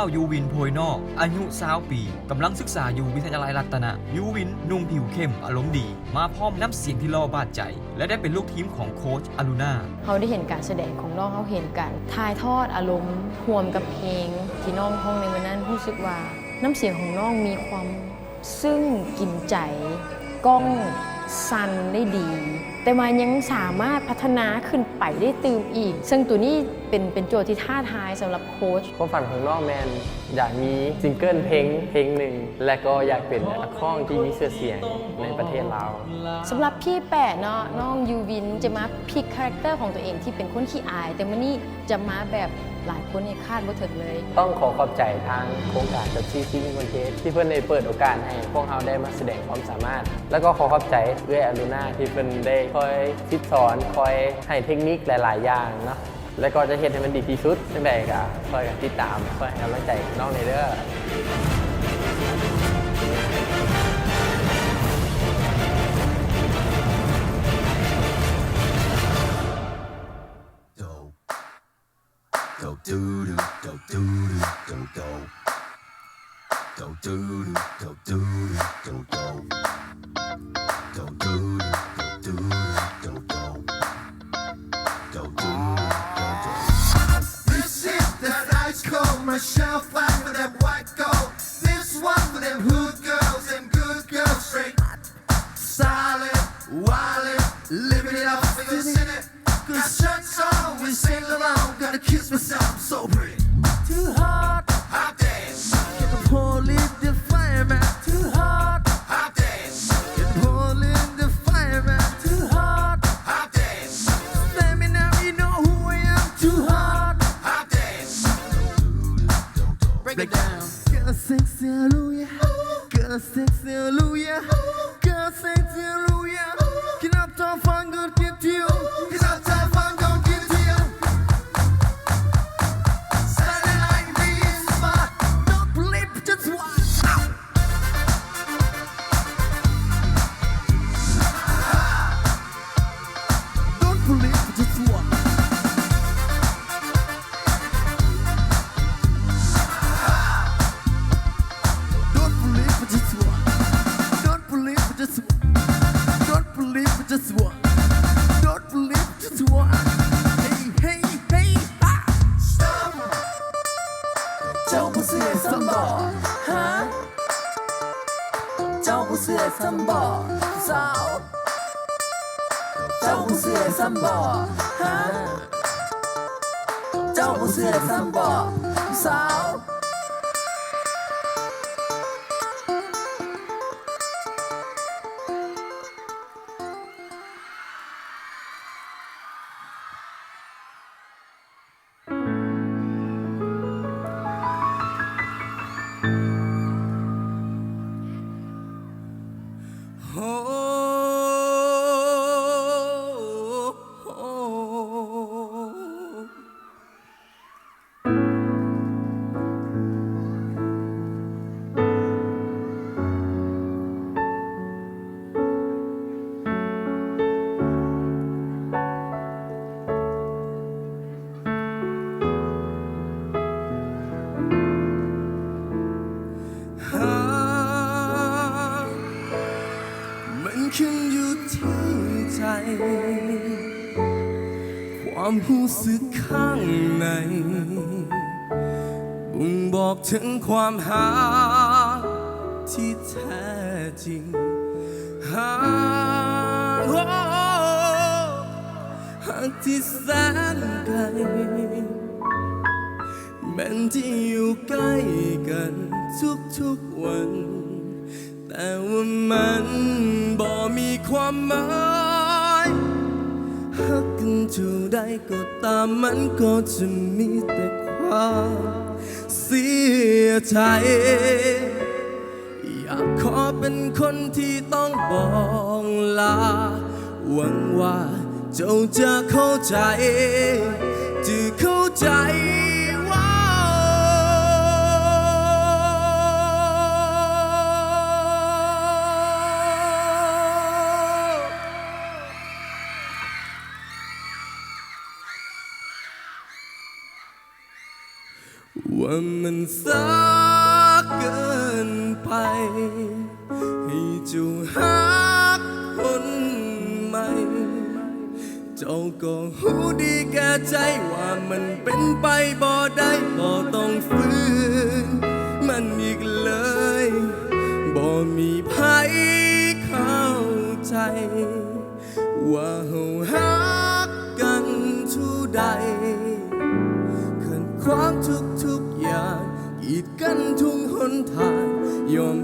ວ ຢູວິນ ໂພຍນອກ ອາຍຸຊາວປີ ກຳລັງສຶກສາຢູ່ວິທະຍາໄລລັດຕະນະ. ຢູວິນ ໜຸ່ມຜິວເຂັ້ມ ອາລົມດີ ມາພ້ອມນ້ຳສຽງທີ່ຫຼໍ່ບາດໃຈ ແລະ ໄດ້ເປັນລູກທີມຂອງໂຄດອາລູນາ. ເຮົາໄດ້ເຫັນການສະແດງຂອງນ້ອງ, ເຮົາເຫັນການຖ່າຍທອດອາລົມຮ່ວມກັບເພງທີ່ນ້ອງຮ້ອງໃນມື້ນັ້ນ, ຮູ້ສຶກວ່ານ້ຳສຽງຂອງນ້ອງມີຄວາມ ຊຶ່ງກິນໃຈ, ກ້ອງສັ່ນໄດ້ດີ, ແຕ່ວ່າຍັງສາມາດພັດທະນາຂຶ້ນໄປໄດ້ຕື່ມອີກ, ເຊິ່ງໂຕນີ້ເປັນ, ເປັນໂຈດທີ່ທ້າທາຍສຳລັບໂຄດ. ຄວາມຝັນຂອງນ້ອງແມ່ນຢາກມີຊິງເກີນເພງ, ເພງໜຶ່ງ ແລະ ກໍຢາກເປັນນັກຮ້ອງທີ່ມີຊື່ສຽງໃນປະເທດລາວ. ສຳລັບທີແປດເນາະ, ນ້ອງຢູວິນຈະມາ ພລິກຄາແຣັກເຕີຂອງຕົວເອງທີ່ເປັນຄົນຂີ້ອາຍ, ແຕ່ມື້ນີ້ຈະມາແບບຫຼາຍຄົນນີ້ຄາດບໍ່ເຖິງເລີຍ. ຕ້ອງຂໍຂອບໃຈທາງໂຄງການ Pepsi Singing Contest ທີ່ເພິ່ນໄດ້ເປີດໂອກາດໃຫ້ພວກເຮົາໄດ້ມາສະແດງຄວາມສາມາດ, ແລ້ວກໍຂໍຂອບໃຈເອື້ອຍອາລູນາທີ່ເພິ່ນໄດ້ຄອຍສິດສອນ, ຄອຍໃຫ້ເທັກນິກຫຼາຍໆຢ່າງເນາະ, ແລ້ວກໍຈະເຮັດໃຫ້ມັນດີທີ່ສຸດ. ຈັ່ງໃດກໍຊ່ອຍກັນຕິດຕາມ, ຊ່ອຍໃຫ້ກຳລັງໃຈນ້ອງແດ່ເດີ້. This is that ice cold Michelle fly for them white gold. This one for them hood girls, them good girls, straight solid, wildin', living it up for your city. Cause shirts on, we sing along. Gotta kiss myself, I'm so pretty. Too hot, hot damn. Gotta pull it the fireman. Too hot, hot damn. Gotta pull in the fireman. Too hot, hot damn. Let me know you know who I am. Too hot, hot damn. Break it down. Girl sexy, hallelujah. Girl sexy, hallelujah. Girl sexy, hallelujah. Can I talk fun good get you? Can I talk fun good get you? Standing like me is smart. Don't believe, just watch out. Don't believe, just watch. Don't believe, just watch. Don't believe, just watch. Don't believe, just watch. Don't believe, just watch. Hey, hey, hey, ha! Stop! ເຈົ້າບໍ່ເຊື່ອຊ້ຳບໍ່? ຮະ? ເຈົ້າບໍ່ເຊື່ອຊ້ຳບໍ່? ສາວ ເຈົ້າບໍ່ເຊື່ອຊ້ຳບໍ່? ຮະ? ເຈົ້າບໍ່ເຊື່ອຊ້ຳບໍ່? ສາວ. ມັນຂຶ້ນຢູ່ທີ່ໃຈ ຄວາມຮູ້ສຶກຂ້າງໃນ ບົ່ງບອກເຖິງຄວາມຮັກທີ່ແທ້ຈິງ. ຫາກ ຮັກທີ່ແສນໄກ ແມ່ນທີ່ຢູ່ໃກ້ກັນທຸກໆວັນ ແຕ່ວ່າມັນບໍ່ມີຄວາມໝາຍ. ຮັກກັນເທົ່າໃດກໍຕາມ ມັນກໍຈະມີແຕ່ຄວາມເສຍໃຈ. ຢາກຂໍເປັນຄົນທີ່ຕ້ອງບອກລາ ຫວັງວ່າເຈົ້າຈະເຂົ້າໃຈ ຈະເຂົ້າໃຈວ່າ ຫ ວ່າມັນສາເກີນໄປ ໃຫ້ເຈົ້າຮັກຄົນໃໝ່. ເຈົ້າກໍຮູ້ດີແກ່ໃຈວ່າມັນເປັນໄປບໍ່ໄດ້, ບໍ່ຕ້ອງຝືນມັນອີກເລີຍ. ບໍ່ມີໃຜເຂົ້າໃຈ ວ່າເຮົາຮັກກັນເທົ່າໃດ, ຄັນຂວາງທຸກໆຢ່າງ ກີດກັນທຸກຫົນທາງ, ຍອມ